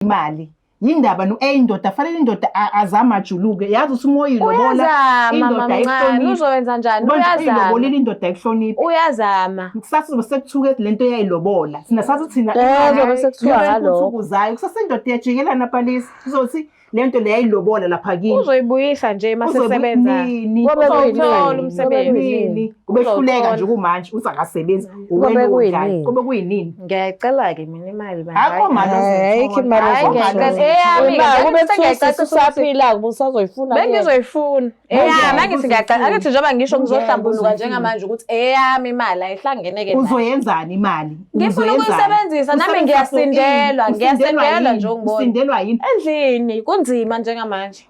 Imali yindaba no eyindoda fanele indoda azame ajuluke yazi ukuthi uma uyilobola Uyazama indoda mamncane ayihloniphi. uzowenza njani Manje uyazama uyilobolile indoda ayihloniphi uyazama kusasa uzobe sekuthuke lento eyayilobola thina sathi thina Eh, uzobe sekuthiwa ngalokho. ngalokho zayo kusasa indoda iyajikelana palisi uzothi lento le yayilobola lapha kini uzoyibuyisa nje uma Uzobe sesebenza nini? Kobe Uzowuthola kuyinini? umsebenzi. Kobe kuyinini? nini kubehluleka Uzowuthola. nje kumanje uthi akasebenzi Kobe uwena kuyinini? odlayo kobe kuyinini ngiyayicela-ke mina imali bandla. Akho mali Eh, ayikho imali Hhayi, ozoyithola. ngiyacela. Eyami-ke, Imali, kube sengiyacaca kuthiwa ukuthi- usaphila ubusazoyifuna kuyena. Bengizoyifuna. Eyami angithi ngiyacela angithi njengoba ngisho Ngeke ngizohlambuluka uzoyifuna. njengamanje ukuthi eyami imali ayihlangene-ke nayo. Uzoyenzani imali? Ngifuna Uzoyenzani? ukuyisebenzisa, nami Usebenzisa for ini? ngiyasindelwa, Usindelwa ngiyasindelwa yini? nje ungibona. Usindelwa yini? Endlini kunzima njengamanje.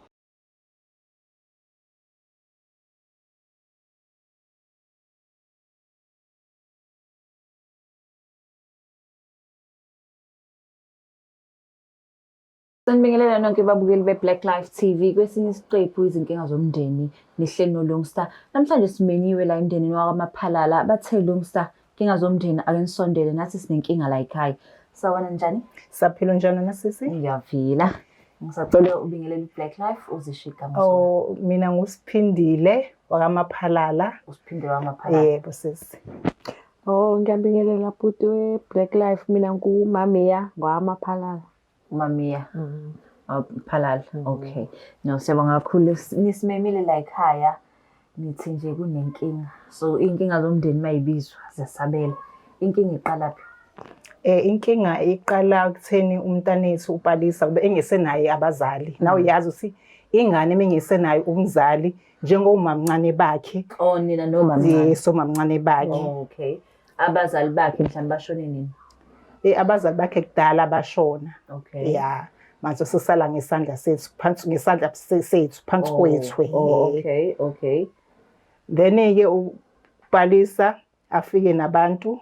Sanibingelela nonke babukeli be-Black Life TV kwesinye isiqephu izinkinga zomndeni nihleli noLungsta. Namhlanje simenyiwe la emndenini wakwaMaphalala bathe Lungsta inkinga zomndeni ake nisondele nathi sinenkinga la ekhaya. Sawona njani? Saphila njani na sisi? Ngiyaphila. Ngisacela ubingelele i-Black Life uzisho igama. Oh, mina nguSiphindile wakaMaphalala. Usiphindile wamaphalala. Yebo sisi. Oh, ngiyabingelela bhuti we-Black Life mina nguMamiya ngwamaphalala. Mamiya. Oh, Phalala. Okay. No, siyabonga kakhulu. Nisimemile la ekhaya. Nithi nje kunenkinga. So inkinga zomndeni mayibizwa ziyasabela. Inkinga iqala phi? Eh inkinga iqala kutheni umntanethu uPalisa kube engesenaye abazali. Nawe uyazi ukuthi ingane mingesenayo umzali njengomamncane bakhe. Oh, nina nomamncane. Yes, omamncane bakhe. Oh, okay. Abazali bakhe mhlawumbe bashone nini? Eh abazali bakhe kudala bashona. Okay. Yeah. Manje sisala ngesandla sethu phansi ngesandla sethu phansi Oh, kwethu. Oh, okay, okay. Then ke uPalisa afike nabantu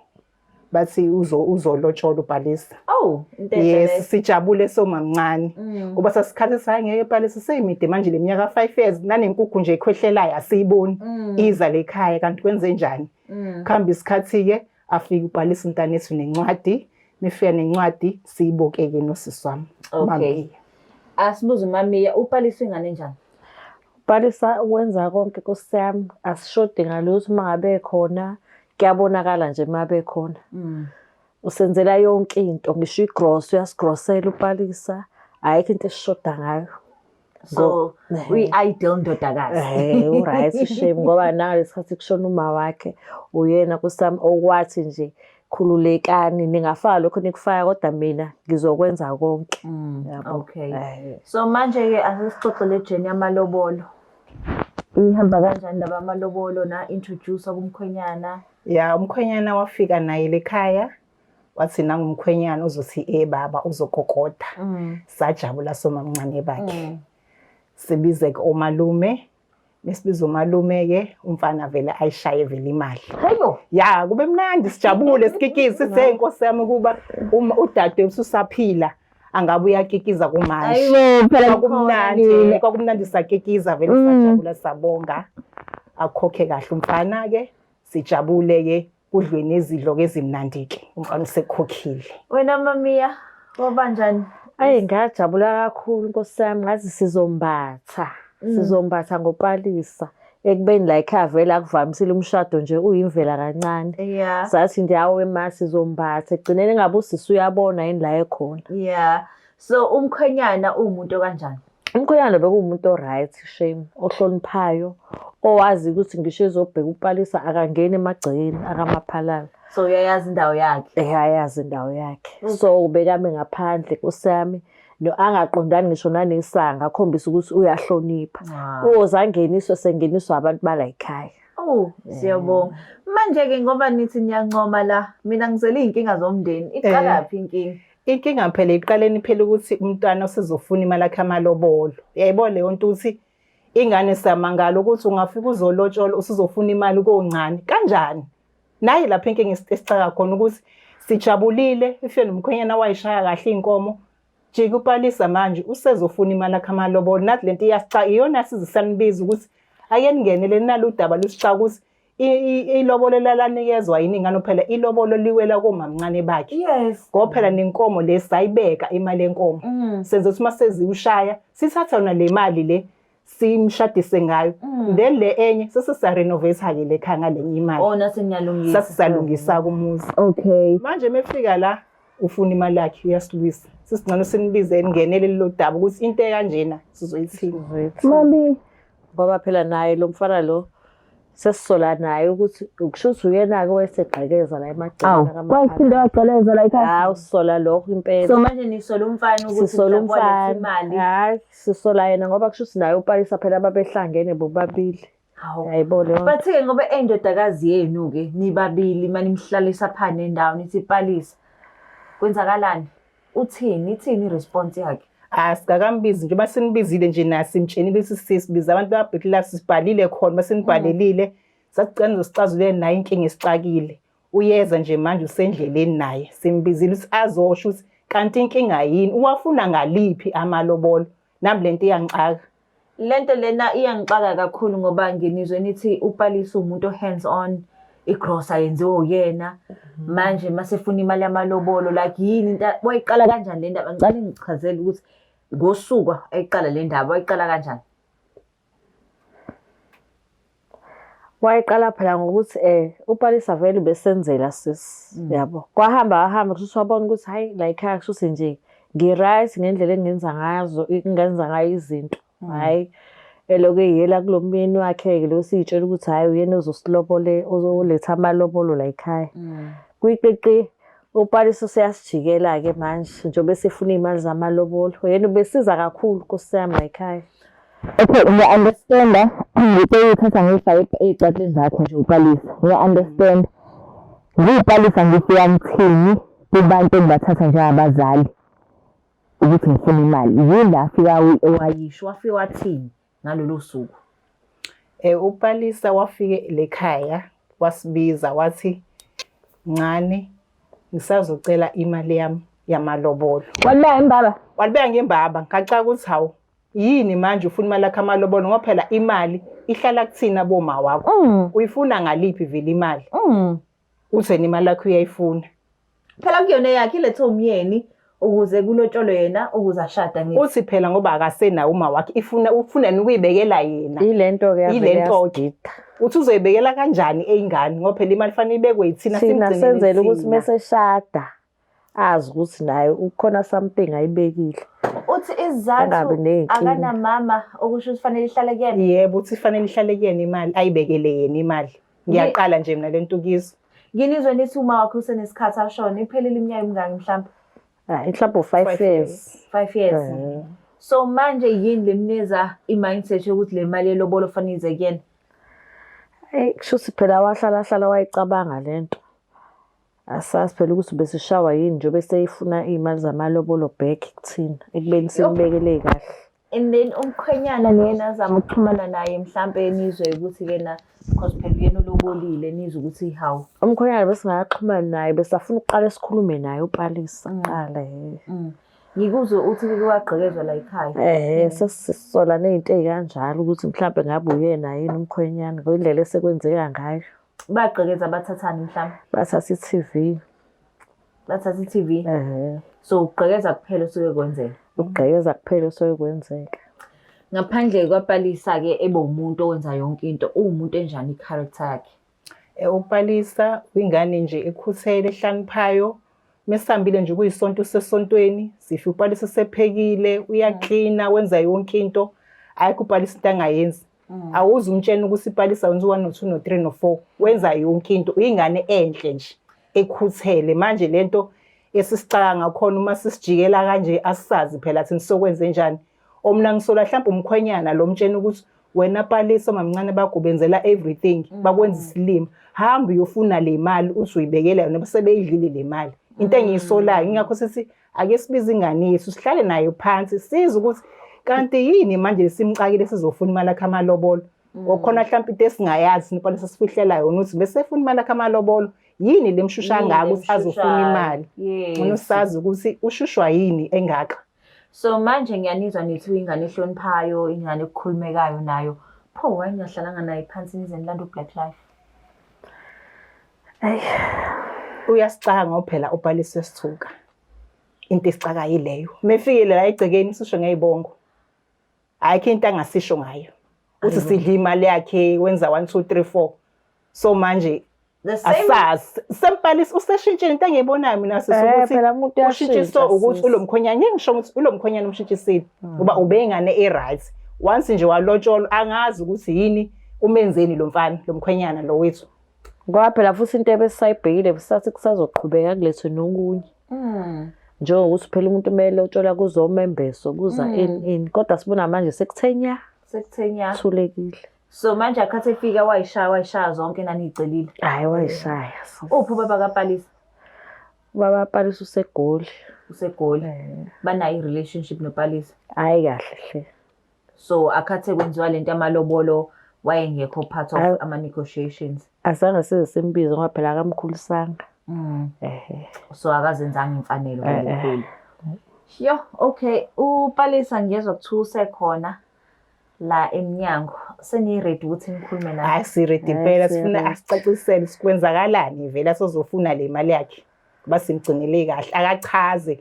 bathi uzolotshola uPalisa. Oh, into enhle Yes, leyo. sijabule somamncane. Kuba sasikhathi sangeke Palisa seyimide manje leminyaka 5 years nanenkukhu nje ekhwehlelayo asiyiboni. Iza lekhaya kanti kwenze njani? Kuhamba isikhathi ke afike uPalisa umntanethu nencwadi, mifika nencwadi siyibuke ke nosisi wami. Okay. uMamiya. Asibuze uMamiya, uPalisa ingane njani? Palisa ukwenza konke Nkosi yami asishodi ngalutho uma ngabe khona kuyabonakala nje uma bekhona. Usenzela yonke into ngisho igrosa uyasigrosela uPalisa ayikho into esishoda ngayo. So, uyi-ideal ndodakazi. Eh uright shame ngoba nalesikhathi kushona uma wakhe uyena Nkosi yami okwathi nje khululekani ningafaka lokho nikufaka kodwa mina ngizokwenza konke. Yabo. Okay. Eh. So manje ke asesixoxe le journey yamalobolo. Ihamba kanjani indaba yamalobolo na introduce kumkhwenyana? Ya, umkhwenyana wafika naye lekhaya wathi nangumkhwenyana uzothi eh baba uzokokoda. Sajabula somamncane bakhe. Sibize ke omalume, mesibiza umalume ke umfana vele ayishaye vele imali. Hayibo. Ya, kube mnandi sijabule sikikize sithe inkosi yami kuba uma udadewethu usaphila angabe uyakikiza kumanje. Hayibo phela Kwakumnandi, kwakumnandi sakikiza vele sajabula sabonga. Akhokhe kahle umfana ke, sijabule ke kudliwe nezidlo ke ezimnandi ke. Umfana usekhokhile. Wena Mamiya, wabanjani? Ayi ngajabula kakhulu Nkosi yami ngathi sizombatha. Sizombatha ngoPalisa ekubeni la ekhaya vele akuvamisile umshado nje uyimvela kancane. Yeah. Sathi nje awe ma sizombatha egcineni engabe usisi uyabona yini la ekhona. Yeah. So umkhwenyana uwumuntu kanjani? Umkhwenyana bekuwumuntu o-right shame ohloniphayo owazi ukuthi ngisho ezobheka uPalisa akangeni emagcekeni akaMaphalala. So uyayazi indawo yakhe. Eyayazi indawo yakhe. So ubekame ngaphandle Nkosi yami no angaqondani ngisho nanesanga akhombisa ukuthi uyahlonipha. Ah. Uyoze angeniswe sengeniswa abantu bala ekhaya. Oh, siyabonga. Manje ke ngoba nithi niyancoma la, mina ngizele izinkinga zomndeni. Iqala phi inkinga? Inkinga phela iqaleni phela ukuthi umntwana usezofuna imali yakhe amalobolo. Uyayibona leyo nto ukuthi ingane siyamangala ukuthi ungafika uzolotshola usuzofuna imali koncane. Kanjani? Nayi lapho inkinga esicaka khona ukuthi sijabulile ifike nomkhwenyana wayishaya kahle inkomo. Jika uPalisa manje usezofuna imali yakhe amalobolo. Nathi lento iyasica iyona size sanibiza ukuthi ake ningenele nalo udaba lusicaka ukuthi Ilobolo lalanikezwa yini ingane phela ilobolo liwela komamncane bakhe. Yes. Ngoba phela nenkomo le sayibeka imali yenkomo. Senze ukuthi uma seziwushaya sithatha yona le mali le simshadise ngayo. Then le enye sese siyarenovate-ke le khaya ngalenye imali. Oh, nase niyalungisa. Sasisalungisa kumuzi. Okay. Manje mefika la ufuna imali yakhe uyasilwisa. Sisingcono sinibize ningenele lelo daba ukuthi into ekanjena sizoyithini. Mami. Ngoba phela naye lo mfana lo sesisola naye ukuthi kusho ukuthi uyena-ke wayesegqekeza la emagcekeni Kwaphinde wagqeleza la ekhaya. Hawu sisola lokho impela. So manje nisola umfana ukuthi Sisola mhlawumbe waletha umfana. imali. Hayi sisola yena ngoba kusho ukuthi naye uPalisa phela babehlangene bobabili. Hawu. Hayibo leyo. But-ke ngoba eyindodakazi yenu-ke nibabili mani nimhlalisa phana nendawo nithi Palisa. Kwenzakalani? Uthini? Ithini i-response yakhe? Asikakambizi nje basinibizile nje naye simtshenile ukuthi sisibiza abantu babhekile sisibhalile khona basinibhalelile sacela nizosixazululela naye inkinga esixakile. Uyeza nje manje usendleleni naye simbizile ukuthi azosho ukuthi kanti inkinga yini uwafuna ngaliphi amalobolo. Nami lento iyangixaka. Lento lena iyangixaka kakhulu ngoba nginizwe nithi uPalisa umuntu hands on, igrosa yenziwe uyena. Manje masefuna imali yamalobolo like yini into wayiqala kanjani le ndaba? Ngicela ngichazele ukuthi ngosuku ayiqala le ndaba wayiqala kanjani? Wayiqala phela ngokuthi uPalisa vele ubesenzela sis yabo. Kwahamba wahamba kusho wabona ukuthi hayi la ekhaya kusho ukuthi nje ngi-right ngendlela engenza ngazo engenza ngayo izinto. Hhayi elokhu eyela kulo myeni wakhe-ke lo siy'tshela ukuthi hhayi uyena ozosilobole ozoletha amalobolo la ekhaya. Kwiqiqi uPalisa useyasijikela-ke manje njengoba esefuna iy'mali zamalobolo. Yena ubesiza kakhulu Nkosi yami la ekhaya. Okay, ngiya-understand-a ngicela ukuthatha ngiyifake ey'cathulweni zakho nje uPalisa. Ngiya-understand. NgiwuPalisa ngifika ngithini kubantu engibathatha njengabazali ukuthi ngifuna imali. Yini la afika Wayisho wafika wathini ngalolo suku? UPalisa wafike lekhaya wasibiza wathi ncane ngisazocela imali yami yamalobolo. Walibeka ngembaba? Walibeka ngembaba. Ngacaka ukuthi hawu yini manje ufuna imali yakho amalobolo ngoba phela imali ihlala kuthina boma wakho. Uyifuna ngaliphi vele imali? Utheni imali yakho uyayifuna? Phela kuyona yakhe ilethe umyeni ukuze kulotsholwe yena ukuze ashada ngithi. Uthi phela ngoba akasenawo uma wakhe ifuna ufuna ukuyibekela yena. Ilento-ke yavele Ilento-ke. yasidida. Uthi uzoyibekela kanjani eyingane ngoba phela imali fanele ibekwe yithina Thina simgcinele senzele ukuthi thina. meseshada azi ukuthi naye ukhona something ayibekile. Uthi Angabi isizathu ney'nkinga. akanamama okusho ukuthi fanele ihlale kuyena. Yebo uthi fanele ihlale kuyena imali ayibekele yena imali. Ngiyaqala nje mina lento kizwa. Nginizwe nithi uma wakhe usenesikhathi ashona iphelile iminyaka emingaki mhlawumbe? Hayi mhlawumbe u-5 Five years. 5 years. So manje yini lemneza i-mindset yokuthi le mali yelobolo fanele ize kuyena? Eyi kusho ukuthi phela wahlala hlala wayicabanga lento. Asazi phela ukuthi ubesishawa yini njengoba eseyifuna iy'mali zamalobolo back kuthina ekubeni simbekele kahle. And then umkhwenyana niyena azama ukuxhumana naye mhlampe nizwe ukuthi kena because phela uyena olobolile nizwe ukuthi hawu. Umkhwenyana besingakaxhumani naye besafuna ukuqala sikhulume naye uPalisa kuqala he. Ngikuzwe uthi ke wagqekezwa la ekhaya. Sesisola ney'nto ey'kanjalo ukuthi mhlampe ngabe uyena yini umkhwenyana ngendlela esekwenzeka ngayo. Bagqekeza bathathani mhlampe? Bathatha i-TV. Bathatha i-TV. So ukugqekeza kuphela osuke kwenzeka. Ukugqekeza kuphela osuke kwenzeka. Ngaphandle kwaPalisa ke ebe umuntu owenza yonke into, uwumuntu enjani i-character yakhe? UPalisa uyingane nje ekhuthele ehloniphayo. Mesihambile nje kuyisonto usesontweni, sifika uPalisa usephekile, uyaklina, wenza yonke into. Ayikho uPalisa into angayenzi. Awuze umtshene ukuthi uPalisa wenza u-1 no-2 no-3 no-4, wenza yonke into. Uyingane enhle nje ekhuthele. Manje lento esisicaka ngakhona uma sisijikela kanje asisazi phela thina sokwenze njani. Omna ngisola mhlawumbe umkhwenyana lo mtshena ukuthi wena Palisa mamncane bakubenzela everything, bakwenza isilima. Hamba uyofuna le mali uthi uyibekela yona bese beyidlile le mali. Into engiyisolayo ingakho sithi ake sibize ingane yethu sihlale nayo phansi size ukuthi kanti yini manje simcakile sizofuna imali yakhe amalobolo. Okhona mhlawumbe into esingayazi sinoPalisa sifihlela yona ukuthi bese efuna imali yakhe amalobolo yini lemshusha Yini ngaka ukuthi azofuna lemshushayo? imali. Yes. Ngcono sazi ukuthi ushushwa yini engaka. So manje ngiyanizwa nithi uyingane ehloniphayo, ingane ekukhulumekayo nayo. Pho why ningahlalanga naye phansi nize nilande uBlack Life? Uyasicaka ngoba phela uPalisa uyasithuka. Into esicaka yileyo. Mefikile la egcekeni sisho ngeyibongo. Ayikho into angasisho ngayo. Uthi sidla imali yakhe wenza 1 2 3 4. So manje The same asazi sempalisa useshintshile into engiyibonayo mina sisi Eh, ukuthi phela umuntu uyashintsha, ushintshiswe ukuthi sis. ulo mkhwenyana ngeke ngisho ukuthi ulo mkhwenyana umshintshisile ngoba ubeyingane e-right once nje walotsholwa angazi ukuthi yini umenzeni lo mfana lo mkhwenyana lo wethu. Ngoba phela futhi into ebesisayibhekile busathi kusazoqhubeka kulethwe nokunye. Njengokuthi phela umuntu kumele utshola kuzomembeso kuza ini ini kodwa sibona manje sekuthe nya Sekuthe nya. thulekile. So manje akhathi efika wayishaya wayishaya zonke naniyicelile. Hhayi wayishaya sis. Uphi ubaba kaPalisa? Ubaba kaPalisa useGoli. UseGoli. Banayo i-relationship noPalisa. Hhayi kahle hle. So akhathe kwenziwa lento yamalobolo wayengekho part of Awu. ama-negotiations. Azange size simbize ngoba phela akamkhulisanga. Ehhe. So akazenzanga imfanelo Eh, eh. ngobukhulu. Yo, okay. UPalisa ngiyezwa kuthiwa usekhona la emnyango. Seniyi-ready ukuthi nikhulume naye. Hhayi si-ready impela Hhayi, sifuna si-ready. asicacisele sikwenzakalani vele asozofuna le mali yakhe ngoba simgcinele kahle akachaze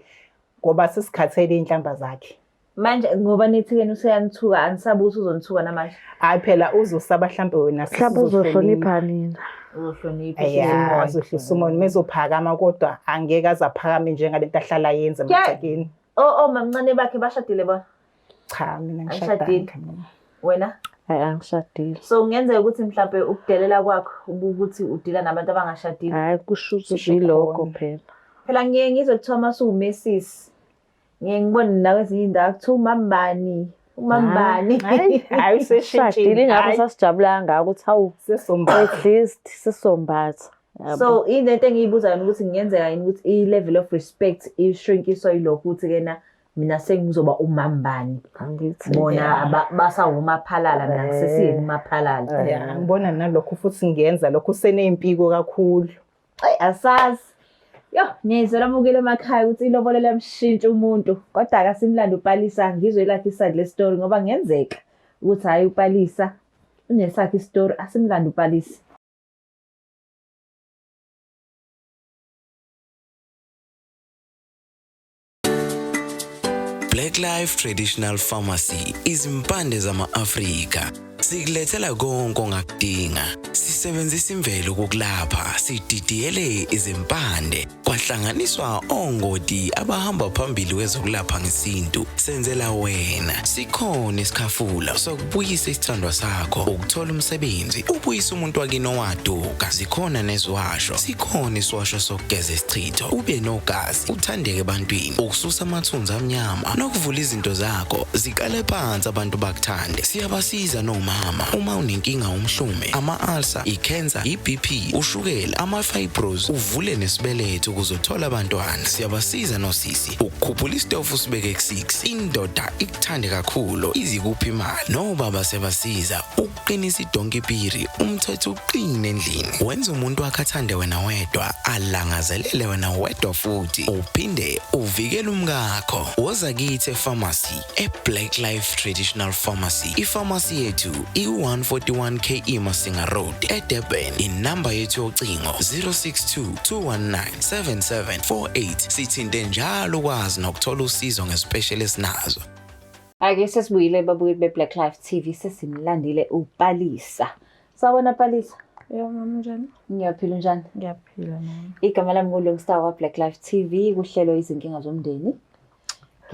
ngoba sesikhathele iy'nhlamba zakhe. Manje ngoba nithi-ke useyanithuka anisabi ukuthi uzonithuka namanje. Hhayi phela uzosaba hlampe wena sisi Mhlawumbe uzohlonipha. uzohlonipha nina. Uzohlonipha. Ya azohlisa umoya mezophakama kodwa angeke aze aphakame njengalento ahlala yenza emagcekeni. Oh, oh, mamncane bakhe bashadile bona. Cha mina Angishadile. ngishadanga mina. Wena? Hhayi angishadile. So kungenzeka ukuthi mhlampe ukudelela kwakho ukuthi udila nabantu abangashadile. Hhayi kusho ukuthi Sisho yilokho khona. phela. Phela ngiye ngizwe kuthiwa uma usuwumesisi. Ngiye ngibone nakwezinye iy'ndawo kuthiwa umambani, umambani. Hhayi hhayi Shadile useshintshile. ingakho Hhayi sasijabula kangaka ukuthi hawu sesombatha. at least sisombatha. Yabo. So into engiyibuza yona ukuthi kungenzeka yini ukuthi i-level of respect ishrinkiswa yilokho ukuthi kena mina sengizoba umambani. Angithi. Bona basawumaphalala mina ngisesiyena umaphalala. Ya ngibona nalokho futhi ngiyenza lokho useney'mpiko kakhulu. Eyi asazi. Yo, ngiyayizwela bukele emakhaya ukuthi ilobolo liyamshintsha umuntu. Kodwa akasimlando uPalisa ngizwe lakhe iside le-story ngoba kungenzeka ukuthi hhayi uPalisa unesakhe isitori asimlando uPalisa. Black Life Traditional Pharmacy izimpande zama-Afrika sikulethela konke ongakudinga. Sisebenzisa imvelo ukukulapha, sididiyele izimpande kwahlanganiswa ongoti abahamba phambili kwezokulapha ngesintu. Senzela wena sikhona isikhafula sokubuyisa isithandwa sakho, ukuthola umsebenzi, ubuyise umuntu wakini owaduka. Zikhona neziwasho, sikhona isiwasho sokugeza isichitho, ube nogazi, uthandeke ebantwini, ukususa amathunzi amnyama nokuvula izinto zakho ziqale phansi abantu bakuthande. Siyabasiza nomama uma unenkinga umhlume, ama-ulcer, i-cancer, i-BP, ushukela, ama-fibros, uvule nesibeletho ukuze uthole abantwana. Siyabasiza nosisi ukukhuphula isitofu usibeke ku-6, indoda ikuthande kakhulu izikuphi imali. Nobaba siyabasiza ukuqinisa idonki piri, umthetho uqine endlini, wenza umuntu wakhe athande wena wedwa, alangazelele wena wedwa futhi uphinde uvikele umkakho. Woza kithi epharmacy e-Black Life Traditional Pharmacy. Ifamasi yethu iku-141 KE Masinga Road eDurban. Inamba yethu yocingo 062 219 7748. Sithinte njalo ukwazi nokuthola usizo ngespecial esinazo. Ake sesibuyile babukeli be-Black Life TV sesimlandile uPalisa. Sawubona Palisa. Yebo mama unjani? Ngiyaphila unjani? Ngiyaphila mama. Igama lami nguLungstar wa-Black Life TV kuhlelo izinkinga zomndeni.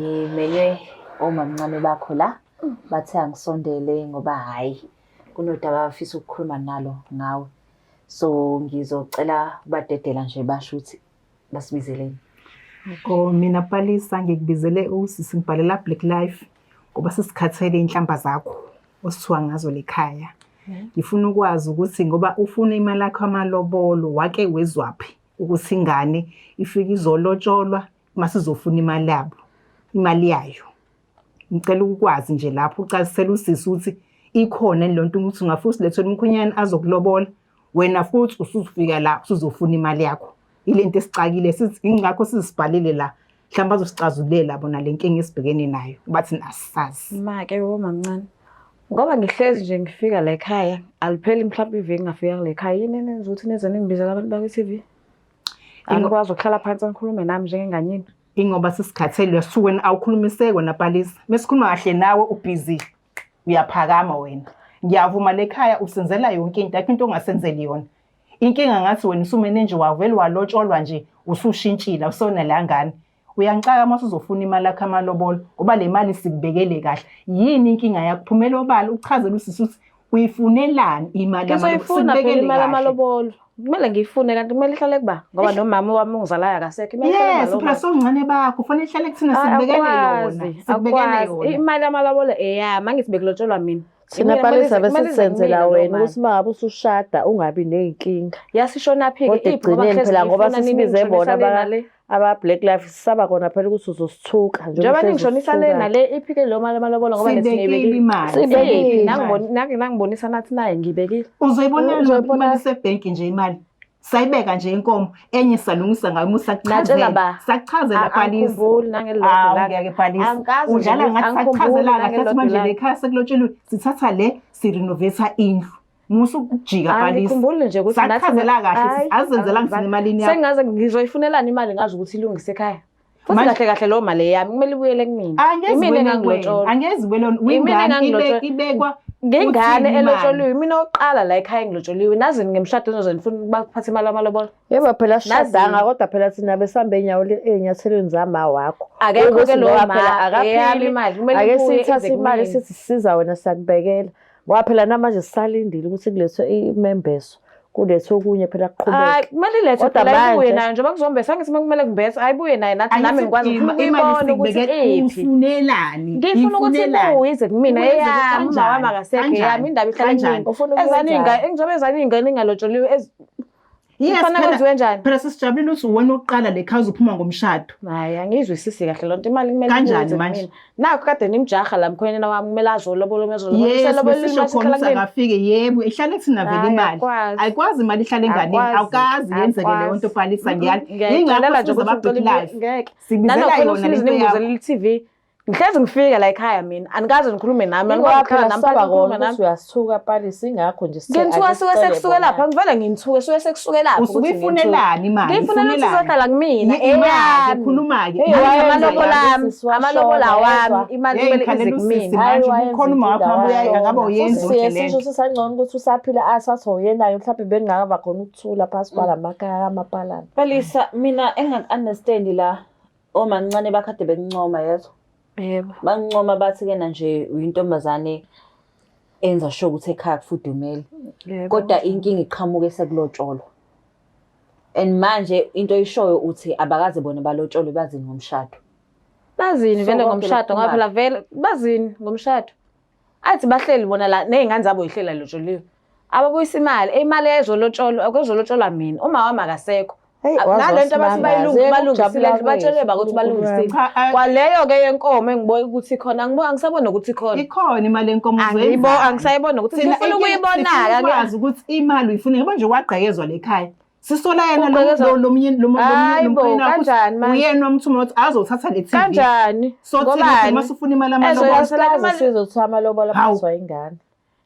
Ngimelwe omamncane bakho la bathe angisondele ngoba hhayi kunodaba abafisa ukukhuluma nalo ngawe. So ngizocela ubadedela nje basho ukuthi basibizeleni. Oh mina Palisa ngikubizele usisi ngibhalela Black Life ngoba sesikhathele inhlamba zakho osithiwa ngazo lekhaya. Ngifuna ukwazi ukuthi ngoba ufuna imali yakho amalobolo wake wezwaphi ukuthi ingane ifike izolotsholwa masizofuna imali yabo, imali yayo. Ngicela ukwazi nje lapho ucacisele usisi ukuthi ikhona yini lonto ukuthi ungafika usilethele umkhwenyana azokulobola wena futhi usufika la usuzofuna imali yakho. Ile nto esicakile sithi ingakho sizibhalele la mhlawumbe bazosicazululela bona le nkinga esibhekene nayo bathi asazi. Ma-ke wo mamncane. Ngoba ngihlezi nje ngifika la ekhaya, alipheli mhlawumbe iviki ngafika kule khaya. Yini enenza ukuthi nize ningibizele abantu bakwi-TV? Anikwazi ukuhlala phansi nikhulume nami njengenganyini. Ingoba sesikhathele uyasuka wena awukhulumiseki wena Palisa. Mesikhuluma kahle nawe ubhizi uyaphakama wena. Ngiyavuma lekhaya usenzela yonke into, akho into ongasenzeli yona. Inkinga ngathi wena usumene nje wavele walotsholwa nje usushintshile awusona la ngane. Uyangixaka uma usuzofuna imali yakho amalobolo ngoba le mali sikubekele kahle. Yini inkinga yakho? Phumela obala uchazele usisi ukuthi uyifunelani imali yamalobolo. Ngizoyifuna phela Sikubekele imali kahle. yamalobolo. Kumele ngiyifune kanti kumele ihlale kuba ngoba nomama wami ongizalayo akasekho. Imali ihlale Yes, kuba phela sowuncane bakho kufanele ihlale kuthina sikubekele yona. Sikubekele Akwazi. yona. Imali yamalobolo eyami, angithi bekulotsholwa mina. Thina Imina kumele Palisa ize- kumele ize besisenzela kumina leyo wena mali. ukuthi uma ngabe usushada ungabi ney'nkinga. Yasishonaphi-ke Kodwa iphi ngoba ekugcineni ngihlezi phela ngoba ngiyifuna nini sisibize bona ningishonisa le nale. aba-Black Life sisaba kona phela ukuthi uzosithuka njengoba Njengoba uhlezi ningishonisa le usithuka. nale iphi-ke leyo mali yamalobolo ngoba lethi Sibekile ngiyibekile. imali. Sibekile. Sibekile imali. Nangibonisa nathi naye ngiyibekile. Uzoyibona Uzoyibona- imali isebhenki nje imali. Sayibeka nje inkomo enye salungisa ngayo uma Natshela sakuchazela. ba. Sakuchazela Palisa. Angikhumbuli nangelilodwa Hawu ilanga. ngeke Palisa. Angikaze nje Udlala ngathi angikhumbuli sakuchazela kahle athi nangelilodwa manje ilanga. le khaya sekulotshelwe sithatha le sirenovate indlu. Musa ukujika Palisa. Angikhumbuli nje ukuthi nathi- Sakuchazela kahle Hayi, azenzela ngithina emalini yakho. Sengaze ngizoyifunelani imali ngazi ukuthi ilungise ekhaya. Futhi Manje- kahle kahle leyo mali eyami kumele ibuyele kumina. Angeze Imina wena engangilotsholwa. Angeze wena Imina uyingane engangilotsholwa. ibekwa Ngengane uthini imali. elotsholiwe imina oqala la ekhaya engilotsholiwe nazini ngemshado nizoze nifuna ukubaphatha imali yamalobolo. Yebo phela sishadanga Nazini. kodwa phela thina besambe inyawo ey'nyathelweni zama wakho. Akekho Ukuthi ke lowo ngoba ma phela eyami akaphili, imali kumele Ake ibuye siyithathe ize imali kumina. sithi sisiza wena siyakubekela. Ngoba phela namanje sisalindile ukuthi kulethwe imembeso, kulethwe okunye phela Hayi kuqhubeke. kumele ilethwe Kodwa phela ibuye manje- nayo njengoba kuzombesa angithi kumele kumbese ayibuye nayo nathi nami Angithi ngikwazi ngifuna imali ukuyibona ukuthi sikubekele iphi. ufunelani? Ngifuna ukuthi Ifunelani? ibuye ize kumina Ibuye ize eyami uma wami kanjani? akasekho Kanjani? eyami indaba ihlale Kanjani? kumina. Ufuna Ezani ukuyenzani? iy'ngane njengoba ezani iy'ngane ingalotsholwiwe Yes, kufanele phela- kwenziwe njani? Phela sisijabulile ukuthi uwena oqala le khaya uzophuma ngomshado. Hayi angiyizwisisi kahle loo nto imali kumele Kanjani ibuye ize manje? kumina. Nakho kade nimjaha la mkhwenyana wami kumele azolobola azolobola Yes, uselobolile besisho imali khona ihlala ukuthi kumina. akafike yebo ihlale kuthina vele Hayi, imali. akwazi. Ayikwazi imali ihlale enganeni, Akwazi, awukazi yenzeke leyo nto akwazi. Palisa ngiyali. Ngiyayicelela Yingakho nje siza ukuthi aba ngicela Black ibuye Life. ngeke. Sikubizela Nanokhona yona usizo lento yakho. ningibuzele i-TV. Ngihlezi ngifika la ekhaya mina anikaze nikhulume nami Ingoba anikwazi phela ukuhlala nami saba phansi kona nikhulume nami. ukuthi uyasithuka Palisa ingakho nje sithe Nginthuka ake suke sicele sekusuke bona. lapha ngivele nginthuke suke sekusuke lapha Usuke uyifunelani imali? Ngiyifunela ukuthi izohlala kumina Imali eyami. khuluma-ke. Hey, Manje wayenza amalobolo kabi ami, sisi, amalobolo washona, awami, yezwa. imali Hey, kumele ize ngikhalela usisi kumina. manje Hayi, ukhona uma wakho wayenza abuya indawo angaba uyenza Futhi yonke siye le sisho nto. sisangcono ukuthi usaphila asathi uyenayo mhlawumbe bekungakaba khona ukuthula phasi kwalamakhaya amapalana. Palisa, mina engaku-understand la omancane bakade bekuncoma yezwa. Yebo. Bancoma bathi kena nje uyintombazane enza sure ukuthi ekhaya kufudumele. Yebo. Kodwa inkinga iqhamuke sekulotsholwa. And manje into oyishoyo uthi abakaze bona balotsholwe bazini ngomshado. Bazini So vele konke ngomshado ngoba lokhu phela vele bazini ngomshado. Athi bahleli bona la ney'ngane zabo yihlela lotsholiwe. Ababuyisa imali, imali ezolotsholwa akwezolotsholwa mina. Uma wami akasekho. Hey, Nale nto abathi waze balungisile wasimanga. batshelwe bakuthi balungisile. Cha, Kwaleyo-ke yenkomo engibuka ukuthi ikhona, angisaboni nokuthi ikhona. Ikhona imali yenkomo Angiyibo, uzoyenzani? angisayiboni nokuthi Thina ngifuna inkinga- ukuyibona-ke. sifuna ukwazi ukuthi imali uyifuna ngoba nje wagqekezwa le khaya. Sisola yena lo Ugqekezwa- lo lo mnye- lo lo Hayi bo, mkhwena wakho ukuthi kanjani manje? uyena wamthuma ukuthi azothatha le TV. Kanjani? So thina Ngobani? masufuna imali amalobolo. Ezoyasela Kaze imali- sizothiwa amalobolo Hawu. aphathwa ingane.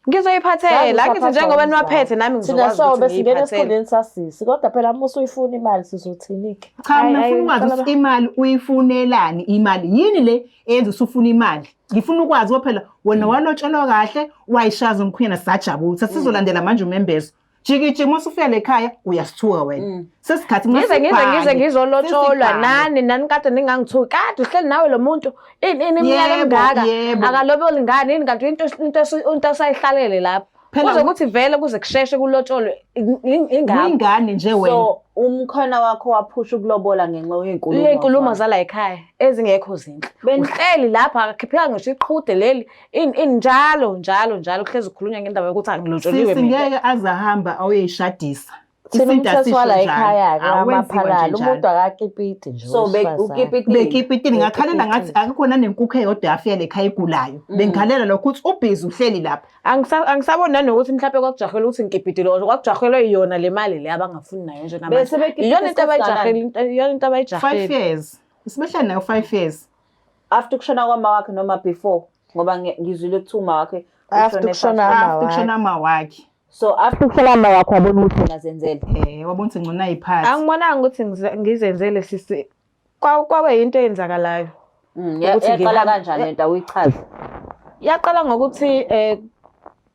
Ngizoyiphathela, angithi njengoba niwaphethe nami Thina ngizokwazi sobe ukuthi singena ngiyiphathele. esikhundleni sasisi kodwa phela uma usuyifuna imali sizothini-ke? Cha mina Hayi, ngifuna ukwazi hayi, ukuthi imali uyifunelani imali. Yini le eyenza usufuna imali? Ngifuna ukwazi ngoba phela wena walotsholwa kahle wayishaza umkhwenyana sajabula. Sesizolandela manje umembeso. Jiki jiki uma usufika le khaya uyasithuka wena. Sesikhathi Ngize ngize ngize ngizolotsholwa Sesibhange. nani nani kade ningangithuki kade uhleli nawe lo muntu ini ini iminyaka Yebo, emingaka yebo. akaloboli ngani yini kanti into osayihlalele lapho Phela kuze kuthi vele kuze kusheshe kulotsholwe ingakho Uyingane nje wena. So umkhona wakho waphusha ukulobola ngenxa yenkulumo. Ley'nkulumo zala ekhaya ezingekho zinhle. Uhleli lapha akakhipheka ngisho iqhude leli ini ini njalo njalo njalo kuhlezi kukhulunywa ngendaba yokuthi angilotsholiwe Sisi mina. ngeke aze ahamba ayoyishadisa. Thina Isintu umthetho asisho wala njalo. ekhaya-ke Awenziwa nje amaphalala njalo. umuntu akakipiti nje So wesifazane. ukipitile. Bekipitini ngakhalela ngathi akukho nanenkukhu eyodwa yafika lekhaya egulayo. Bengikhalela lokho ukuthi ubhizi uhleli lapha. Angisaboni nanokuthi mhlawumbe kwakujahelwe ukuthi ngikipitile or kwakujahelwe yona le mali le abangafuni nayo njengamanje. Bese bekipita Iyona into isikhathi abayijahele, iyona into 5 abayijahele. years. Sibehlala nayo 5 years. After kushona kwama wakhe noma before ngoba ngizwile kuthiwa uma wakhe After Ushone kushona fast. ama After kushona ama wakhe. So after kushona ama wakho wabona ukuthi ungazenzela. Wabona ukuthi ngcono ayiphathe. Angibonanga ukuthi ngizenzele sisi. Kwabe yinto eyenzakalayo. Ukuthi Yaqala ngihambe- kanjani lento awuyichaze? Yaqala ngokuthi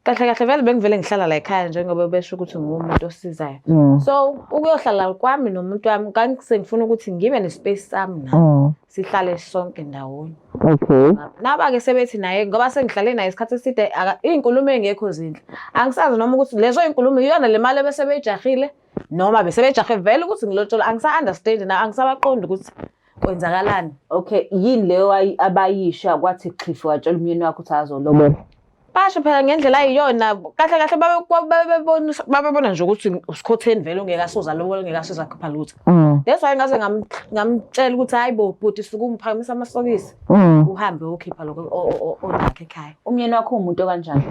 kahle kahle vele bengivele ngihlala la ekhaya njengoba besho ukuthi ngumuntu osizayo. So ukuyohlala kwami nomuntu wami ngangise ngifuna ukuthi ngibe ne-space sami nami. Sihlale sonke ndawonye. Okay. Naba-ke sebethi naye ngoba sengihlale naye isikhathi eside iy'nkulumo ey'ngekho zinhle. Angisazi noma ukuthi lezo y'nkulumo iyona le mali ebese beyijahile noma bese bejahe vele ukuthi ngilotsholwa. Angisa-understand na angisabaqondi ukuthi kwenzakalani. Okay, yini leyo abayisha kwathi xhifi watshela umyeni wakho ukuthi azolobola? Basho phela ngendlela ayiyona kahle kahle babebona nje ukuthi usikhotheni vele ungeke asuza lobola ungeke asuza khipha lutho. That's why ngaze ngamtshela ukuthi hayi bo bhuti suke umphakamisa amasokisi uhambe uyokhipha lokho onakho ekhaya. Umyeni wakho uwumuntu okanjani?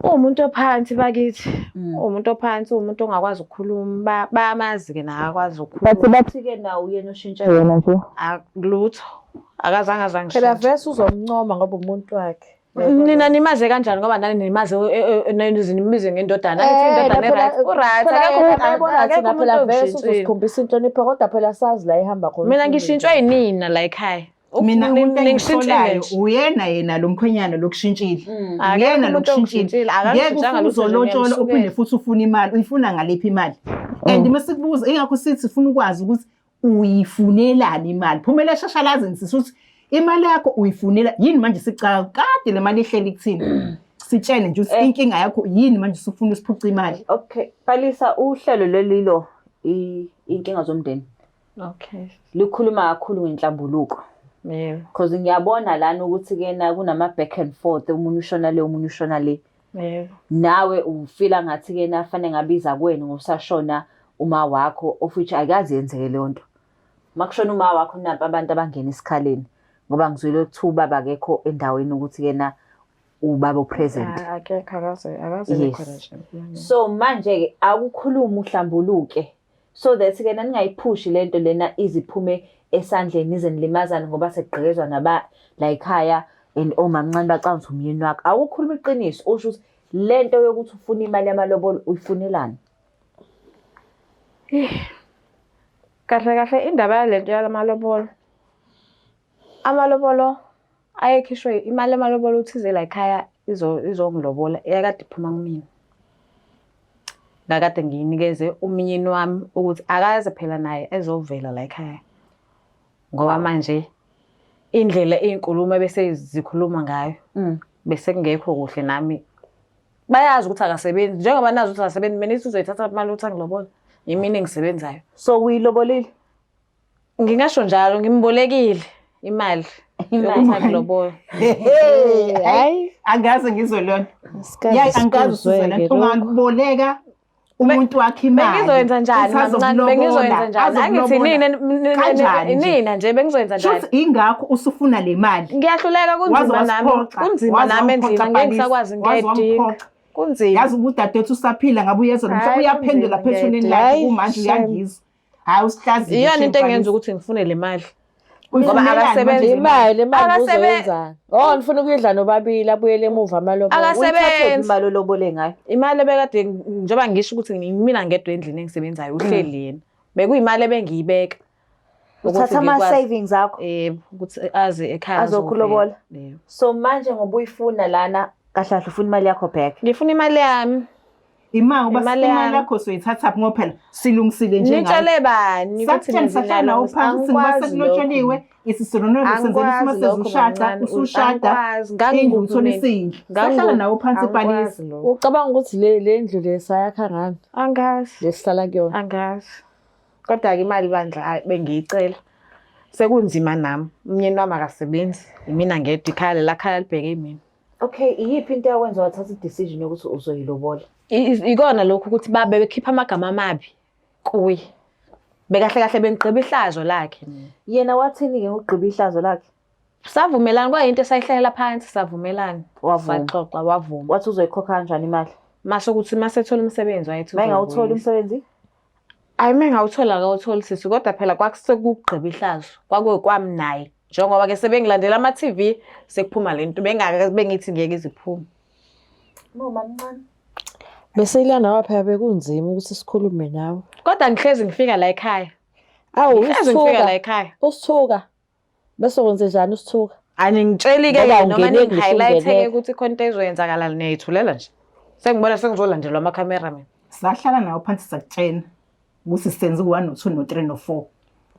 Uwumuntu ophansi bakithi. Uwumuntu ophansi, uwumuntu ongakwazi ukukhuluma. Bayamazi ke naye akwazi ukukhuluma. Bathi bathi Ke nawo uyena oshintsha yena nje. Lutho. Akazange Phela azangishintshe. vese uzomncoma ngoba umuntu wakhe. Nina nimaze kanjani ngoba nani nimaze nimbize ngendodana. Angithi indodana e-right. U-right. Akekho umuntu akekho thina umuntu phela vese ongishintshile. uzosikhombisa inhlonipho kodwa phela sazi la ihamba khona. Mina ngishintshwe yinina la ekhaya. Mina umuntu Ningishintshile engisolayo nje. uyena yena lo mkhwenyana lokushintshile. Akekho Uyena umuntu lokushintshile. ongishintshile, Ngeke akangishintshanga ufune lutho nje, uzolotshola uphinde ngiyamsukela. futhi ufune imali. Uyifuna ngaliphi imali? And masikubuza ingakho sithi sifuna ukwazi ukuthi uyifunelani imali. Phumela eshashalazini sisi ukuthi imali yakho uyifunela yini manje sicaka kade le mali ihleli kuthina. Sitshele nje ukuthi inkinga yakho yini manje usufuna usiphuca imali. Okay, Palisa uhlelo lelilo inkinga zomndeni. Okay. Likhuluma kakhulu ngenhlambuluko. Yebo. Because ngiyabona lana ukuthi kena kunama back and forth umunye ushona le umunye ushona le. Yebo. Nawe ufila ngathi kena fanele ngabiza kuwena ngosashona uma wakho of which ayikazi yenzeke leyo nto. Makushona uma wakho nampa abantu abangena esikhaleni ngoba ngizwile kuthiwa ubaba akekho endaweni ukuthi kena ubaba upresent. Akekho akaze Yes. khona nje. So manje ke akukhuluma uhlambuluke so that ke ningayiphushi lento lena iziphume esandleni nize nilimazane ngoba sekugqekezwa naba la ekhaya and omamncane bacanga ukuthi umyeni wakho. Awukhuluma iqiniso usho ukuthi lento yokuthi ufuna imali yamalobolo uyifunelani? Kahle kahle indaba yalento yalamalobolo. Amalobolo ayekhishwe imali yamalobolo uthize la ekhaya izongilobola eyakade iphuma kumina. Ngakade ngiyinikeze umyeni wami ukuthi akaze phela naye ezovela la ekhaya. Ngoba manje indlela iy'nkulumo ebese zikhuluma ngayo bese kungekho kuhle nami. Bayazi ukuthi akasebenzi njengoba nazi ukuthi akasebenzi mina ithi uzoyithatha imali ukuthi angilobola. Yimina engisebenzayo. So uyilobolile? Ngingasho njalo ngimbolekile imali yokuthi angilobola. Hayi, Angaze ngizwe lona. asikaze Yayi angaze sikuzwe-ke sizwe lento lokho. ungaboleka umuntu wakhe imali. Bengizoyenza njani Uthi mamncane bengizoyenza azokulobola, njani angithi azokulobola. nina Kanjani nje? nina nje bengizoyenza njani Shuthi ingakho usufuna le mali. ngiyahluleka Waze kunzima nami wasiphoxa, kunzima waze nami endlini wamphoxa angeke Palisa, ngisakwazi waze ngiyayidinga wamphoxa. kunzima Yazi udadewethu usaphila ngabe uyezwa lo mhlobo Hhayi, uyaphendula kunzima, phethuneni ngiyayidinga. lakhe kumanje Shame. uyangizwa. Hayi usihlazile. iyona into shame, engenza Palisa. ukuthi ngifune le mali ngoba Uyifunelani manje akasebenzi. le mali? Imali, imali uzoyenzani? Oh, nifuna ukuyidla nobabili abuyele emuva amalobolo. Akasebenzi. Imali olobole ngayo. Imali ebekade njengoba ngisho ukuthi mina ngedwa endlini engisebenzayo uhleli yena bekuyimali ebengiyibeka ukuthi Uthatha ama ngikwazi- savings akho. Yebo, ukuthi aze ekhaya Azokulobola. azovela. Yebo. So manje ngoba uyifuna lana kahle kahle ufuna imali yakho back. Ngifuna imali yami. Imali ngoba Imali imali yami. yakho soyithatha phi ngoba phela silungisile njengayo. Nitshele bani ukuthi Sakutshela sahlala nawo phansi ukuthi ngoba Angikwazi lokho. sekulotsholiwe isisonono senzela Angikwazi uma lokho, sezushada mamncane. usushada Angikwazi. indlu Ngangikuphi uthole mina? isindlu. Ngangikuphi? Sahlala nawo phansi Angikwazi Palisa. lokho. Ucabanga ukuthi le le ndlu le sayakha ngani? Angazi. Lesihlala kuyona. Angazi. Kodwa-ke imali bandla hhayi bengiyicela. Sekunzima nami. Umyeni wami akasebenzi. Imina ngedwa ikhaya lela khaya libheke mina. Okay, iyiphi into eyakwenza wathatha i-decision yokuthi uzoyilobola? Ikona lokhu ukuthi babe bekhipha amagama amabi kuye. Bekahle kahle bengigqiba ihlazo lakhe mina. Yena wathini-ke ngokugqiba ihlazo lakhe? Savumelana kwayinto esayihlela phansi savumelana. Wavuma. Saxoxa wavuma. Wathi uzoyikhokha kanjani imali? Mase ukuthi mase ethola umsebenzi wayethi Uma engawutholi uzoyibuyisa. umsebenzi? Ayi uma engawuthola akawutholi sisi kodwa phela kwakusekugqiba ihlazo. Kwakuyikwami naye. Njengoba ke sebengilandela ama-TV sekuphuma le nto bengaka bengithi ngeke iziphume. Mama mncane. Bese ilana waphela bekunzima ukuthi sikhulume nawe. Kodwa ngihlezi ngifika la ekhaya. Awu Ngihlezi ngifika la usithuka. ekhaya. Usithuka. Bese wenze njani usithuka? Aningitsheli-ke Ngoba noma awungeneki ngisho ningi-highlight-ke ungeneka. ukuthi khona into ezoyenzakala niyayithulela nje. Sengibona sengizolandelwa amakhamera mina. Sahlala nawo phansi sakutshena ukuthi senze u-one no-two no-three no-four.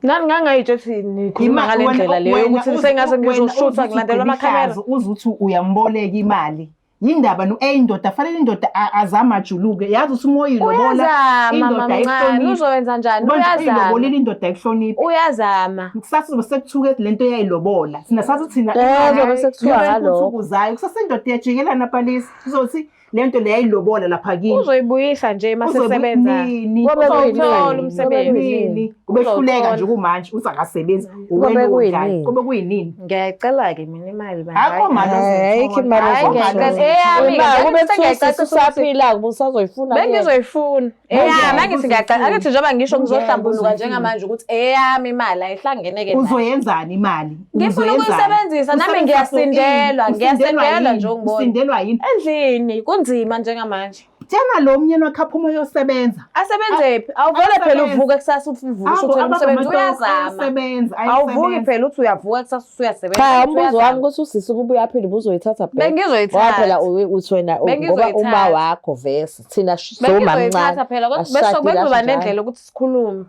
Nani ngangayitsho ukuthi nikhuluma Ima- ngale wena- ndlela leyo wena yokuthi sengase wena ngizoshuthwa uze uthi ngilandelwa amakhamera. ugqiba ihlazo, uze uthi uyamboleka imali yindaba no eh indoda fanele indoda azame ajuluke yazi ukuthi uma uyilobola Uyazama indoda mamncane ayihloniphi. uzowenza njani? Manje Uyazama. uyilobolile indoda ayihloniphi. Uyazama. Kusasa uzobe sekuthuke lento eyayilobola. Thina sathi thina Eh, kuzobe sekuthiwa ngalokho. ngalokho. Kusasa indoda iyajikelana Palisa. Uzothi lento le yayilobola lapha kini. Uzoyibuyisa nje uma Uzobe sesebenza. nini? Kobe Uzowuthola kuyinini? umsebenzi. Nini? Ubehluleka Uzowuthola. nje kumanje uthi akasebenzi. Kobe Uwena kuyinini? udlani? Kobe kuyinini? Ngiyayicela-ke mina imali bandla. Akho mali Ayikho imali Hhayi, ozoyithola. ngiyacela. Eyami-ke, Imali, kube nami kuthiwa sengiyayicacisa usisi usaphila ubusazoyifuna kuyena. Bengizoyifuna. Eyami angithi ngiyacela. Angithi njengoba ngisho ngizohlambuluka Ngeke njengamanje ukuthi eyami imali ayihlangene-ke nayo. Uzoyenzani imali? Ngifuna Uzoyenzani? ukuyisebenzisa, nami Usebenzisa for ini? ngiyasindelwa, Usindelwa ngiyasindelwa yini? nje ungibona. Usindelwa yini? Endlini kunzima njengamanje. Tshena lo mnyeni wakhe aphume uyosebenza. Asebenzephi? Awuvele phela Asebenze. uvuke kusasa uvuke uthole umsebenzi uyazama. Ayosebenza. Awuvuki phela uthi uyavuka kusasa usuyasebenza. Cha, Uthi umbuzo uyazama. wami ukuthi usisi kuba uyaphila ubuzoyithatha back. Bengizoyithatha. Ngoba phela uthi wena ngoba Bengizoyithatha. uma wakho vese thina soma Bengizoyithatha mncane. phela kodwa bese asishadile, bekuzoba asho njalo. nendlela ukuthi sikhulume.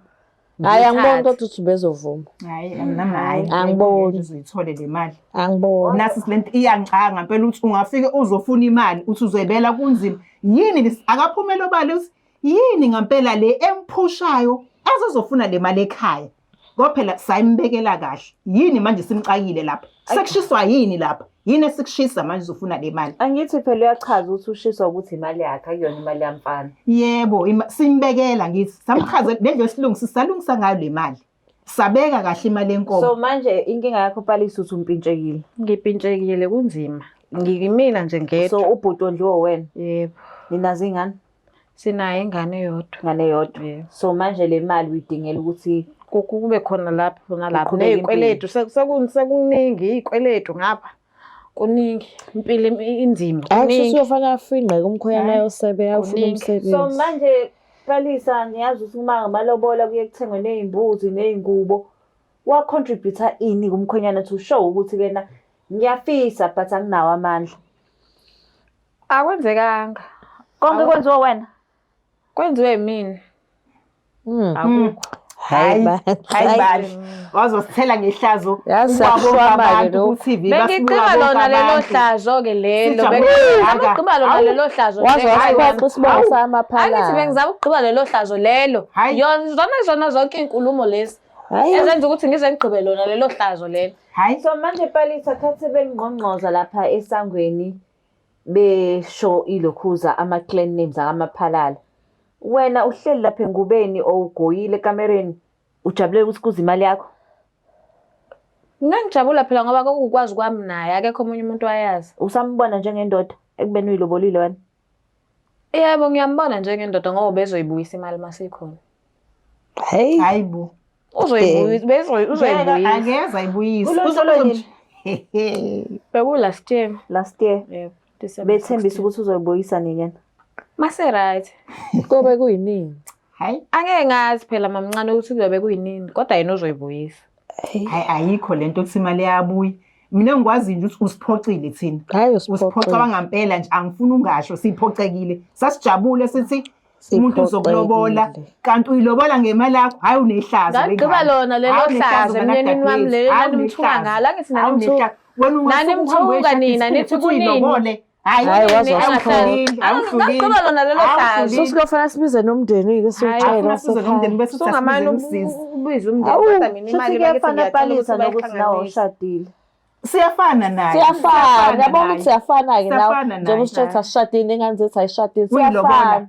Hayi angiboni Ngiyithathe. kodwa ukuthi bezovuma. Hayi, nami hayi. Angiboni. Uzoyithole le mali. Angiboni. Nasi lento iyangixaka ngempela ukuthi ungafike uzofuna imali uthi uzoyibela kunzima. Yini akaphumele obala uthi yini ngempela le emphushayo azozofuna le mali ekhaya. Ngoba phela sayimbekela kahle. Yini manje simxakile lapha? Sekushiswa yini lapha? Yini esikushisa manje uzofuna le mali? Angithi phela uyachaza ukuthi ushiswa ukuthi imali yakhe akuyona imali yamfana. Yebo, simbekela ngithi samchazela le ndlela esilungisa salungisa ngayo le mali. Sabeka kahle imali yenkomo. So manje inkinga yakho Palisa uthi umpintshekile. Ngipintshekile kunzima. Ngikimina nje So ngedwa. ubhuti ondliwe wena. Yebo. Ninazo ingane? Sinayo ingane eyodwa. Ingane eyodwa. Yebo. So manje le mali uyidingela ukuthi Kube khona lapho nalapho Uqhubeke ney'kweletu sekuningi iy'kweletu ngapha. Kuningi impilo inzima Hayi kuningi. kusho uyofanele afingqe kumkhwenyana ayosebe ayofuna Kuningi. umsebenzi. So manje Palisa niyazi ukuthi uma ngamalobola kuye kuthengwe ney'mbuzi ney'ngubo. Wa-contribute ini kumkhwenyana to show ukuthi kena ngiyafisa but anginawo amandla. Akwenzekanga. Konke kwenziwa wena. Kwenziwe yimina. Akukho. Hayi ba. Hayi bali. Wazosithela ngehlazo. Yazi Ubaba siyakushwama-ke abantu lokhu. ku-TV, Bengigqiba basibuka lona bonke lelo abantu. hlazo-ke lelo. Sijabule Bengizama kangaka. ukugqiba lona Awu. lelo hlazo. Waze nje. wasiphoxa isibongo Awu. samaphalala. Angithi bengizama ukugqiba lelo hlazo lelo. Hayi. Yona zona zonke iy'nkulumo lezi. Hayi. Ezenza ukuthi ngize ngigqibe lona lelo hlazo lelo. Hayi. So manje Palisa khathi belingqongqoza lapha esangweni besho ilokhuza ama clan names akamaphalala. Wena uhleli lapha engubeni owugoyile ekamereni ujabulela ukuthi kuze imali yakho. Ngangijabula phela ngoba kwakukwazi kwami naye akekho omunye umuntu wayazi. Usambona njengendoda ekubeni uyilobolile wena. Yebo ngiyambona njengendoda ngoba bezoyibuyisa imali masikhona. Hey. Hayi bo. Uzoyibuyisa uzoyibuyisa. Angeze ayibuyise. Ulotsholo nini? Beku last year. Last year. Yebo. December Bethembisa 16. ukuthi uzoyibuyisa nini yena. Mase right. Kobe kuyinini? Hayi. Angeke ngazi phela mamncane ukuthi kuyobe kuyinini kodwa yena uzoyibuyisa. Hayi ayikho lento ukuthi imali yabuya. Mina ngikwazi nje ukuthi usiphocile thina. Hayi Usiphoca usiphoxile. wangampela nje angifuni ungasho siphocekile. Sasijabule sithi umuntu uzokulobola Siphoxekile. kanti uyilobola ngemali yakho hayi unehlazo Ngagqiba lona lelo hlazo emnyenini wami lelo nanimthuka ngalo angithi nanimthuka. wena Nanimthuka nina, nithi kunini? Hayi Hayi, waze awuhlulile, awuhlulile. Ngagqiba lona lelo hlazo. Awuhlulile. Sikuyofanele sibize nomndeni-ke siwutshele Afuna size nomndeni wasekhaya. bese uthi Sungamane asibize umsizi. ubize umndeni Awu, kodwa mina imali Shuthi bakithi kuyafana ngiyacela Palisa ukuthi nokuthi nawe bayihlanganise. ushadile. Siyafana naye. Siyafana, yabona naye. ukuthi siyafana-ke nawe. Siyafana naye. Njengoba usitshela ukuthi asishadile, nengane zethu ayishadile. Uyilobola. Siyafana.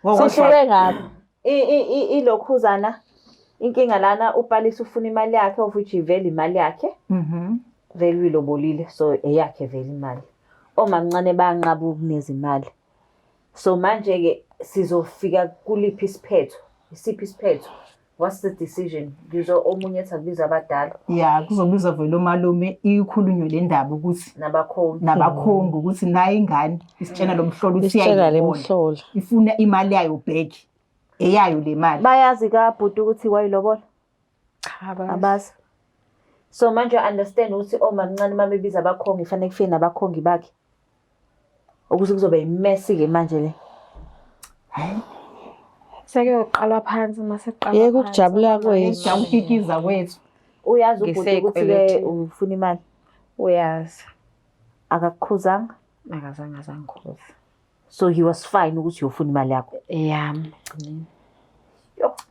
Ngokwesha. Sihluke ngaphi? Ilokhuzana inkinga lana uPalisa ufuna imali yakhe of which ivele imali yakhe. Vele uyilobolile so eyakhe vele imali. Omamncane bayanqaba ukunikeza imali. So manje ke sizofika kuliphi isiphetho? Isiphi isiphetho? What's the decision? Ngizwa omunye ethi akubiza abadala. Ya, kuzobizwa vele omalume ikhulunywe le ndaba ukuthi Nabakhongi. Nabakhongi ukuthi nayo ingane isitshena lo mhlolo ukuthi Isitshela le iyayibona. mhlola. Ifuna imali yayo back. Eyayo le mali. Bayazi kabhuti ukuthi wayilobola? Cha, abazi. Abazi. So manje understand ukuthi omamncane uma bebiza abakhongi fanele kufike nabakhongi bakhe. Ukuthi kuzoba imess-ke manje le. Hayi. Sekuyoqalwa phansi uma sekuqalwa Yeke phansi. ukujabula kwethu. Ukukikiza kwethu. Uyazi ubhuti ukuthi-ke Ngisey'kweletini. ufuna imali. Uyazi. Akakukhuzanga? Akazange azangikhuza. So he was fine ukuthi uyofuna imali yakho. Eyami.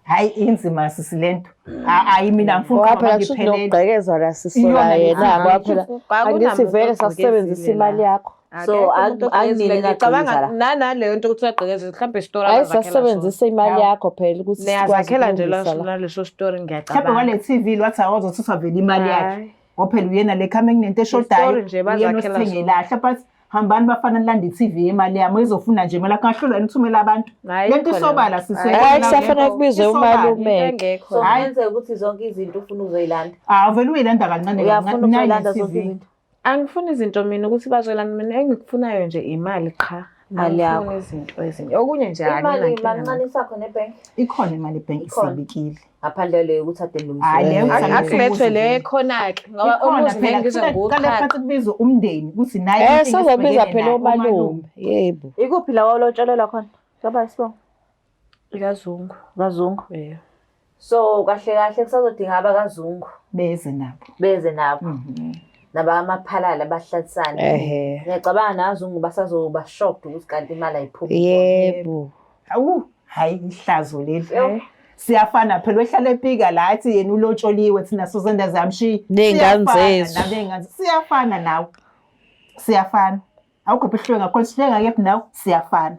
Hayi, inzima sisi lento. Hayi, mina ngifuna Ngoba ukuqamba phela kusho ukuthi ngiphelele. nokugqekezwa la sisola Iyona le yena ngoba phela angithi vele sasisebenzisa imali yakho. So, akunini ngicabanga nagqekeza la? nanaleyo nto ukuthi uyagqekeza mhlawumbe isitori Hayi, abazakhela sona. sasisebenzisa imali yakho phela ukuthi sikwazi Niyazakhela nje ukulungisa la. naleso story Mhlawumbe ngiyacabanga. kwale TV lwathi awazothathwa vele imali yakhe. Hhayi. Ngoba phela uyena le khame kunento eshodayo. Isitori nje Uyena bazakhela osithengela. Mhlawumbe athi hambani bafana nilande i-TV yemali yami uyizofuna nje imali yakho ngahlulwa yini uthumela abantu. Hhayi, Lento ikhona isobala le. sisi. Hhayi, kusafanele kubizwe Isobala. umalume. Into engekho. So Hhayi. kungenzeka ukuthi zonke izinto ufuna uzoyilanda. Ah, vele uyilanda kancane Uyafuna kancane nayi ukuzoyilanda zonke le TV. izinto. Angifuni izinto mina ukuthi bazoyilanda, mina engikufunayo nje imali qha. Imali yakho. Angifuni izinto ezinye. Okunye nje Imali anginankinga mamncane isakho nebhenki. Ikhona imali ebhenki Ikhona. isibikile. Ngaphandle leyo ukuthi ade Hhayi, leyo nilungise. ukuthi Akulethwe le khona-ke ngoba Ikhona umuzi phela ngeke ngize kuqale ngiwuqhaqhe. phansi kubizwe umndeni ukuthi naye Eh inkinga sazobiza esibhekene phela nayo, omalume. Yebo. Ikuphi la wawulotsholelwa khona? Baba isibongo. Ikazungu. KaZungu. Yeah. So kahle kahle kusazodinga abakaZungu Beze nabo. beze nabo. Nabamaphalala bahlalisane. Ehhe. Ngiyacabanga naZungu basazoba shocked ukuthi kanti imali ayiphumi. Yebo. Awu, hayi ihlazo leli. Yo. Siyafana phela wehlala epika la athi yena ulotsholiwe thina sozenda zamshiya. Ney'ngane Siyafana zethu. nabey'ngane. Siyafana nawe. Siyafana. Awukho phela ngakhona sihleke ngakephi nawe siyafana.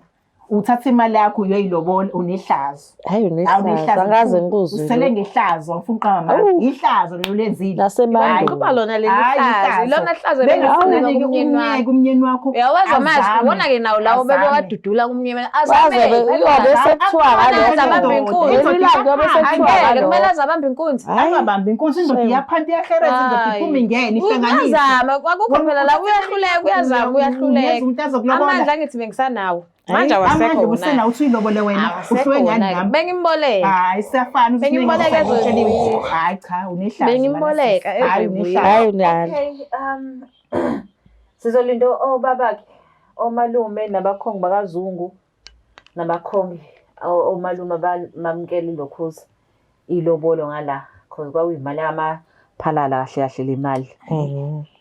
Uthatha imali yakho uyoyilobola unehlazo. Hayi unehlazo. Angikaze ngikuzwe. Usele ngehlazo ngifuna uqamba mama. Awu. Ihlazo lelo lenzile. Nasemandulo. Kuba lona leli Hhayi, hlazo. ihlazo. Ilona hlazo Bengifuna ebengifuna nike kumyeni wami. umyeke umyeni wakho. Uyawazi manje azame. ubona-ke nawo lawo Azame. bebewadudula kumyeni wami. Baze yobe sekuthiwa Azame abambe inkunzi. ngalokho. Leli langa yobe sekuthiwa Angeke ngalokho. kumele aze abambe inkunzi. Hhayi. Angabambi inkunzi indoda Shame. iyaphanti iyahereza indoda Hhayi. iphuma ingene ihlanganise. Uyazama akukho phela la uyahluleka uyazama uyahluleka. Uyeza umuntu azokulobola. Amandla angithi bengisanawo. Manje awasekho Amandla wona. usenawo uthi uyilobole wena. Awasekho Uhluke ngani wona-ke. nami? Bengimboleka. Hayi siyafana ukuthi Bengimboleka ngeke ezoyibuya. Hayi cha unehlazo. Bengimboleka Hayi ezoyibuya. unehlazo. Hayi unalo. Okay, sizolinda obabakhe, omalume nabakhongi bakaZungu nabakhongi omalume bamukele ilokhuza ilobolo ngala cause kwakuyimali yamaphalala kahle kahle le mali.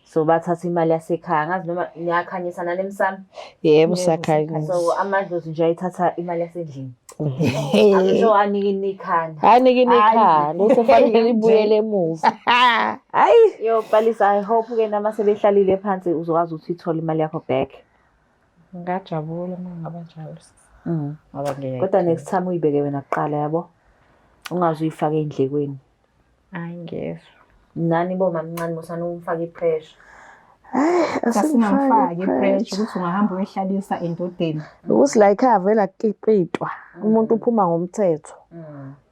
So bathatha imali yasekhaya angazi noma niyakhanyisa nani emsamo. Yebo siyakhanyisa. So amadlozi nje ayithatha imali yasendlini. I'm sure anike nikhanda. Hayi nike nikhanda usefanele ibuyele emuva. Hayi. Yo Palisa, I hope ke nama sebehlalile phansi uzokwazi ukuthi uyithole imali yakho back. Ngingajabula uma ngaba njalo. Ngoba ngiyayidinga. Kodwa next time uyibeke wena kuqala yabo. Ungaze uyifake endlekweni. Hayi ngiyezwa. Nani bo mamncane musana umfake ipressure. Asingamfaki ipressure ukuthi ungahamba uyehlalisa endodeni. Ukuthi la ekhaya vele akukipitwa. Umuntu uphuma ngomthetho.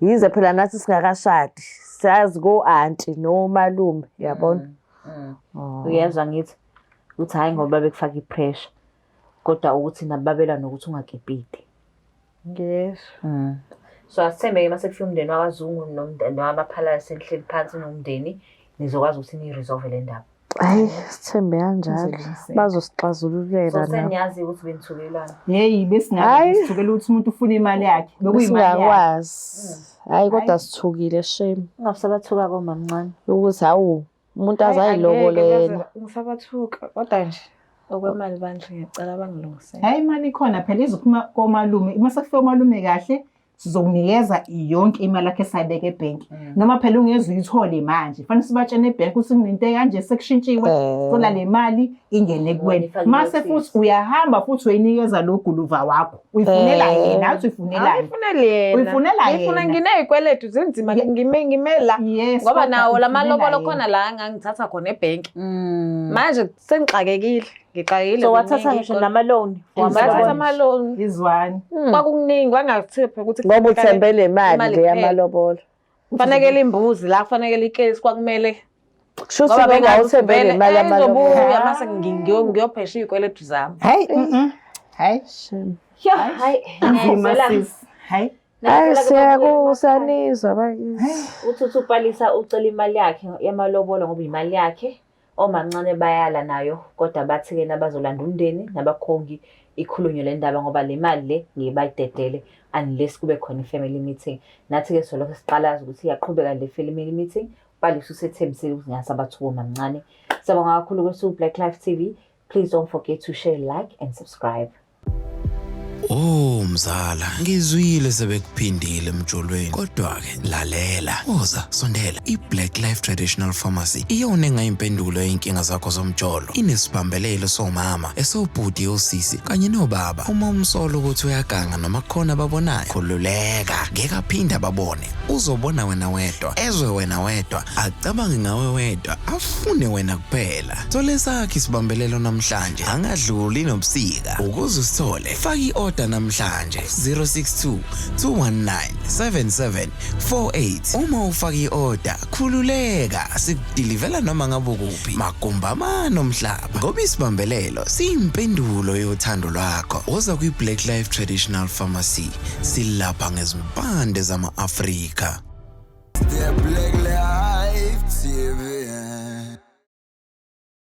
Yize phela nathi singakashadi. Siyazi ko-anti nomalume, yabona? Uyezwa ngithi ukuthi hayi ngoba bekufaka ipressure. Kodwa ukuthi nababelwa nokuthi ungakipiti. Ngiyezwa. So asithembe-ke uma sekufika umndeni wakwaZungu nomndeni wabaphalala senihleli phansi nomndeni nizokwazi ukuthi niyiresolve le ndaba. Hayi, sithembe kanjalo. So Bazosixazululela nabo. seniyazi ukuthi benithukelana. Hey besingabe Hhayi. sithukela ukuthi umuntu ufuna imali yakhe. Bekuyimali yakhe. Besingakwazi. Hayi kodwa sithukile shame. Ungabisabathuka komamncane. Ukuthi hawu umuntu azayilobole yena. Ngisabathuka kodwa nje okwemali bandla ngiyacela bangilungisele. Hayi imali ikhona phela izophuma komalume. Uma sekufika omalume kahle sizokunikeza yonke imali yakhe esayibeka ebhenki. Noma phela ungeze uyithole manje. Fanele sibatshene ebhenki ukuthi kunento ekanje sekushintshiwe. Thola le mali ingene kuwena. Ifake Mase i-notice. futhi uyahamba futhi uyinikeza lo guluva wakho. Uyifunela yena, athi uyifunelani. Angifuneli yena. Uyifunela Ngifuna yena. nginey'kweletu zinzima ngime ngime la. Yes, Ngoba kodwa nawo la uyifunela malobolo yena. khona la angangithatha khona ebhenki. Manje sengixakekile. Ngixakekile. So wathatha kuningi ngisho kodwa- nama-loan. for Ngathatha amalobolo. ama-loan. Izwani. Kwakukuningi kwangathipha ukuthi Ngoba uthembe le mali Imali le kuphela. yamalobolo. Kufanele imbuzi la, kufanele ikesi kwakumele. Kusho ukuthi bengawuthembele imali yamalobolo. Izobuya mase ngiyophesha iy'kweletu zami. Hayi, hayi. Shame. Yo, hayi, Nzima ngiyayizwela. sis. Hayi. Hayi Ngiyayizwela ke siyakusanizwa bakithi. Uthi uPalisa ucela imali yakhe yamalobolo ngoba imali yakhe. Omamncane bayala nayo kodwa bathi-ke nabazolanda umndeni nabakhongi ikhulunywe le ndaba ngoba le mali le ngeke bayidedele unless kube khona i-family meeting. Nathi-ke solokhu siqalaza ukuthi iyaqhubeka le family meeting. UPalisa usethembisile ukuthi ngase abathuke omamncane. Siyabonga kakhulu kwesiwu Black Life TV. Please don't forget to share, like and subscribe. Oh mzala, ngizwile sebekuphindile emjolweni. Kodwa ke lalela, woza sondela. I-Black Life Traditional Pharmacy iyona engayimpendulo yey'nkinga zakho zomjolo. Inesibambelelo somama, esobhuti, osisi kanye nobaba. Uma umsola ukuthi uyaganga noma kukhona ababonayo, khululeka, ngeke aphinde ababone. Uzobona wena wedwa, ezwe wena wedwa, acabange ngawe wedwa, afune wena kuphela. Thola esakho isibambelelo namhlanje, angadluli nobusika. Ukuze usithole, faka i-order namhlanje 062 219 7748. Uma ufaka i-order, khululeka, sikudilivela noma ngabe ukuphi, magumbi amane omhlaba. Ngoba isibambelelo siyimpendulo yothando lwakho. Woza kwi-Black Life Traditional Pharmacy, silapha ngezimpande zama-Afrika. The Black